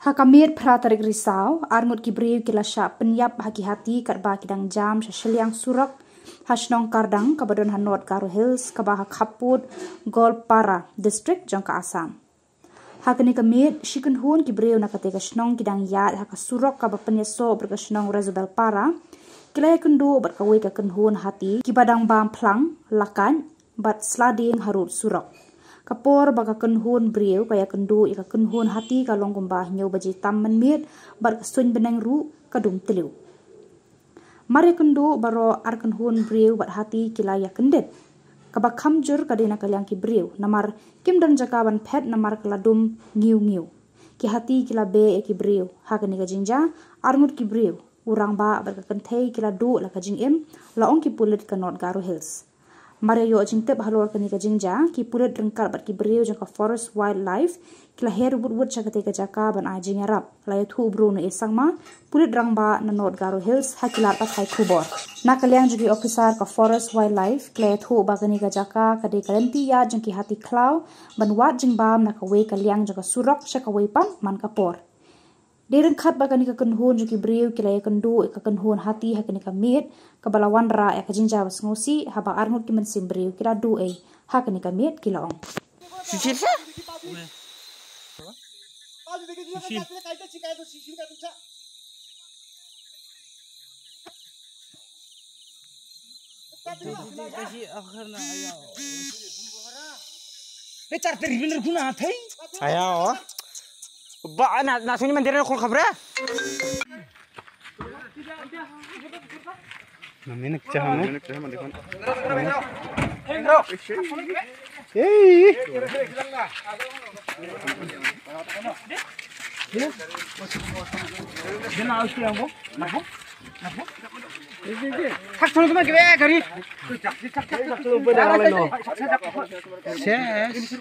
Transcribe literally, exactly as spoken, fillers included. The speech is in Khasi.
Ha ka miet phra tarik Risaw, arngut ki briew ki la shah pynïap ha ki hati katba ki dang jam sha shiliang surok ha shnong Kardang kaba don ha North Garo Hills kaba ha khappud Goalpara district jong ka Assam. Ha kane ka miet, shi kynhun ki briew na kata ka shnong ki dang ïaid ha ka surok kaba pynïasoh bad ka shnong Resubelpara, ki la ïakynduh bad kawei ka kynhun hati kiba dang bam phlang, lakaid bad sla dieng harud surok. Ka por ba ka kynhun briew ka ïakynduh ïa ka kynhun hati ka long kumba hynñiew baje tam mynmiet bad ka suiñ bneng ruh ka dum tliw. Mar ïakynduh baroh, ar kynhun briew bad hati ki la ïakyndit. Kaba kham jur ka dei na ka liang ki briew, namar kim don jaka ban phet namar ka la dum ngiw ngiw. Ki hati ki la beh ïa ki briew. Ha kane ka jingjia, arngut ki briew, u rangbah bad ka kynthei ki la duh la ka jingim, la ong ki pulit ka North Garo Hills. Mar ïa ïoh jingtip halor kane ka jingjia, ki pulit ryngkat bad ki briew jong ka Forest Wildlife ki la her wut wut sha kata ka jaka ban ai jingïarap, la ïathuh u Bruno A Sangma, pulit rangbah na North Garo Hills, ha ki lad pathai khubor. Na ka liang jong ki ophisar ka Forest Wildlife ki la ïathuh ba kane ka jaka ka dei ka lynti ïaid jong ki hati khlaw ban wad jingbam na kawei ka liang jong ka surok sha kawei pat man ka por. Dei ryngkat bad kane ka kynhun jong ki briew ki la ïakynduh ïa ka kynhun hati ha kane ka miet, kaba la wanrah ïa ka jingjia ba sngewsih haba arngut ki mynsiem briew ki la duh ei ha kane ka miet, ki la ong. Aya, oh. Ba, na, na suni mandir na khol khabra. Na minik chah mo. Hey. Thak thong ma gebe gari. Ses.